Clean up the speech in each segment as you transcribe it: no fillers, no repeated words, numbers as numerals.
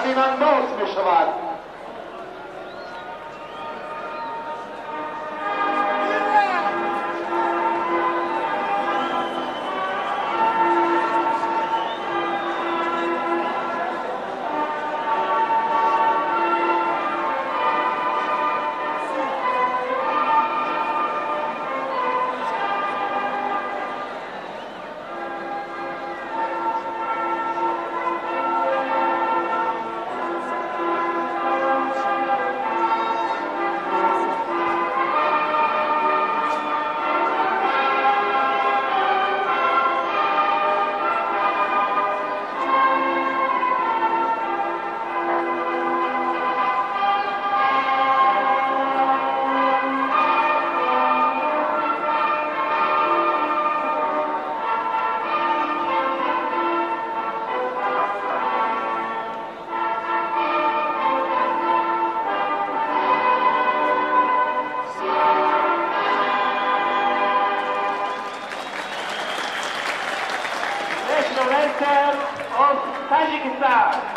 танинандоз мешавад. Anthem of Tajikistan.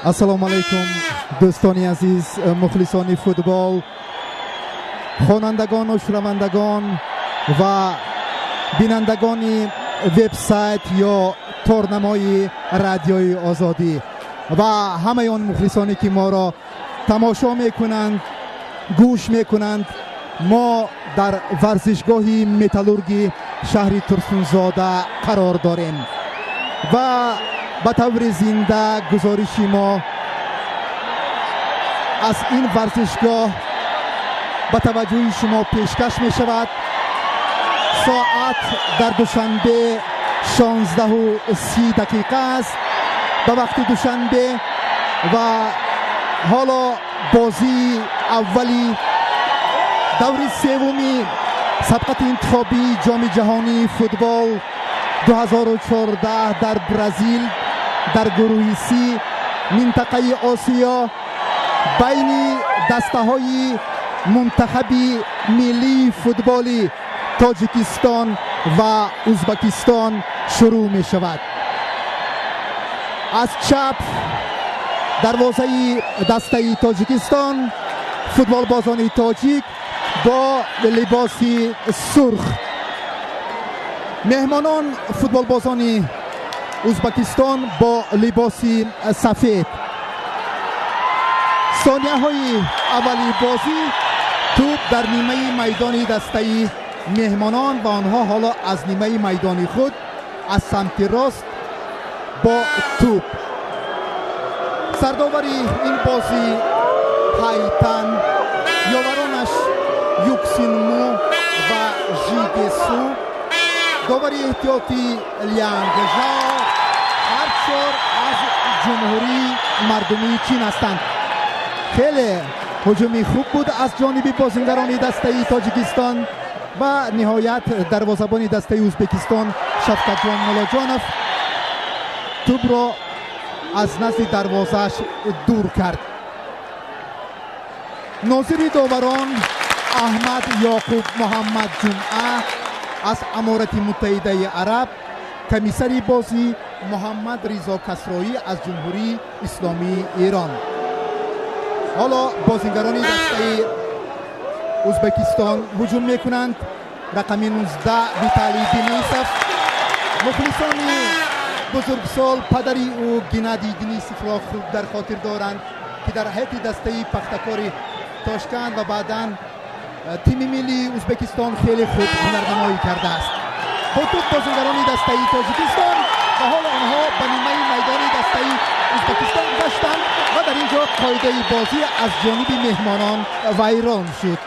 Ассалому алайкум, дӯстони азиз, мухлисони футбол, хонандагону шунавандагон ва бинандагони вебсайт ё торнамои Радиои Озодӣ ва ҳамаи он мухлисоне, ки моро тамошо мекунанд, гӯш мекунанд. Мо дар варзишгоҳи Металлурги шаҳри Турсунзода қарор дорем ва ба таври зинда гузориши мо аз ин варзишгоҳ ба таваҷҷӯҳи шумо пешкаш мешавад. Соат дар Душанбе 16:30 аст ба вақти Душанбе ва ҳоло бозии аввали даври севуми сабқати интихобии Ҷоми ҷаҳонии футбол 2014 дар Бразил дар гурӯҳи Си минтақаи Осиё байни дастаҳои мунтахаби миллии футболи Тоҷикистон ва Узбакистон шурӯъ мешавад. Аз чап дарвозаи дастаи Тоҷикистон, футболбозони тоҷик бо либоси сурх, меҳмонон футболбозони Ӯзбекистон бо либоси сафед. Сонияҳои аввали бозӣ, тӯб дар нимаи майдони дастаи меҳмонон ва онҳо ҳоло аз нимаи майдони худ аз самти рост бо тӯб. Сардовари ин бозӣ Ҳайтан, ёваронаш Юксинму ва Жигесу, довари эҳтиётӣ Лянг Жао, ҳар чор аз Ҷумҳурии Мардумии Чин ҳастанд. Хеле ҳуҷуми хуб буд аз ҷониби бозингарони дастаи Тоҷикистон ва ниҳоят дарвозабони дастаи Ӯзбекистон Шавкатҷон Муллоҷонов тӯбро аз назди дарвозааш дур кард. Нозири доварон Аҳмад Ёқуб Муҳаммад Ҷумъа аз Аморати Муттаҳидаи Араб, комиссари бозӣ Муҳаммад Ризо Касроӣ аз Ҷумҳурии Исломии Эрон. Ҳоло бозингарони дастаи Ӯзбекистон ҳуҷум мекунанд. Рақами 19 Виталий Денисов. Мухлисони бузургсол падари ӯ Геннадий Денисовро хуб дар хотир доранд, ки дар ҳайати дастаи Пахтакори Тошканд ва баъдан тими миллии Ӯзбекистон хеле хуб ҳунарнамоӣ кардааст. Бо тӯб бозингарони дастаи Тоҷикистон ва ҳоло онҳо ба нимаи майдони дастаи Ӯзбекистон гузаштанд ва дар ин ҷо қоидаи бозӣ аз ҷониби меҳмонон вайрон шуд.